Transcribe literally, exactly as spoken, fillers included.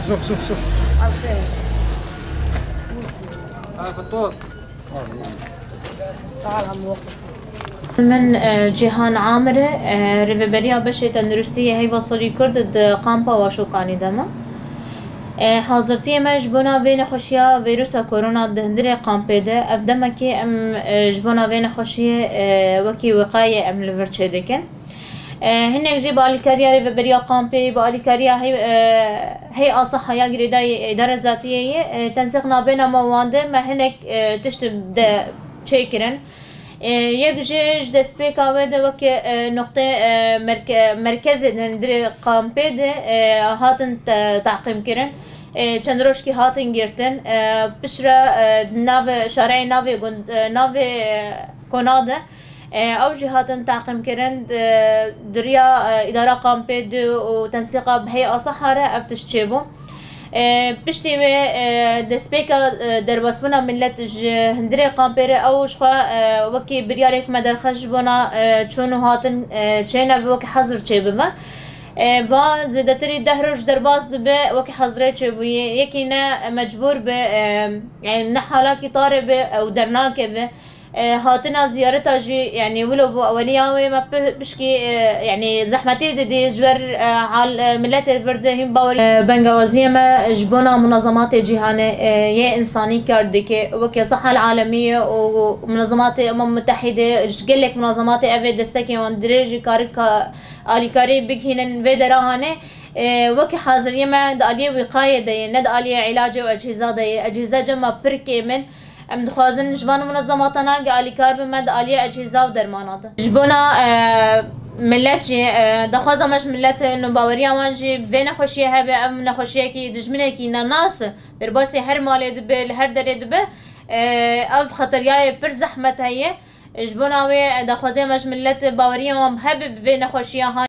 زف، زف، زف. Min, e, Cîhan Amir e, e, rêveberiya beşê tenduristiyê Heyva Solî Kurd di kampa Waşokanî de me. E, hazirtiyê me ji bona vê nexweşiya vîrusa korona di hundirê kampê de, ev demekê em, e, ji bona vê nexweşiyê, e, wekî wiqayê em li vir çêdikin. E, hinek jî bi alîkariya rêveberiya kampê, bi alîkariya hey, e, hey a siha ya girêdayî îdara zatiyê ye, e, tensîq nabêna me wan de me hinek, e, tişt de çêkirin. E, yek jî ji destpêka wê de weke, e, noqtê, e, merke-, merkezê di hundirê kampê de, e, hatin te-, teqîm kirin. E, çend rojkî hatin girtin. E, piştre, e, navê şareyê navê gund-, e, navê, e, kona de. E, ew jî hatin teqîmkirin, di, di riya, e, îdara kampê di û tensîqa bi hey a siha re ev tişt çêbû. E, piştî wê, e, destpêka, e, derbasbûna milet ji hundirê kampê re ew ji xwe, e, wekî biryarek me derxist ji bona, e, çûn û hatin, e, çênebe wekî hezir çêbibe. E, va zêdetirî deh roj derbas dibe wekî hezirê çêbûyî. Yekî ne mecbûr be, e, yani ne halakî tarê be ew dernakeve. E, hatina ziyareta jî, yani wilo bû eweliya wê me pi-, pişkî, e, yani zehmetê didî ji wer, e, hal, e, miletê vir de hîn bawerî. E, bengawaziyê me ji bona munazematê cîhanê, e, yê însanî kar dike, weke Siha Alemî ye û munazematê Umem Mutehîde, ji gelek munazematê ev ê destekê wan dirêjî karin ka alîkarî bigihînin vê dera hanê. E, weke haziriyê me di aliyê wîqayê de ye, ne di aliyê îlacê û ecihîza de ye. Ecihîza cem me pir kêm in. Em dixwazin ji van munezematan ange alîkar bin me di aliyê ecihîza û dermana de. Ji bona, e, millet jî, e, daxwaza me ji millet e, nûbaweriya wan jî vê nexweşiyê hebe, ev nexweşiyekî dijminekî nenas e. Derbasî her malê dibe, li her derê dibe. E, ev xeteriyayê pir zehmet heye. Ji bona wê, e, daxwaziya me ji millet e, baweriya wan hebe bi vê nexweşiya han.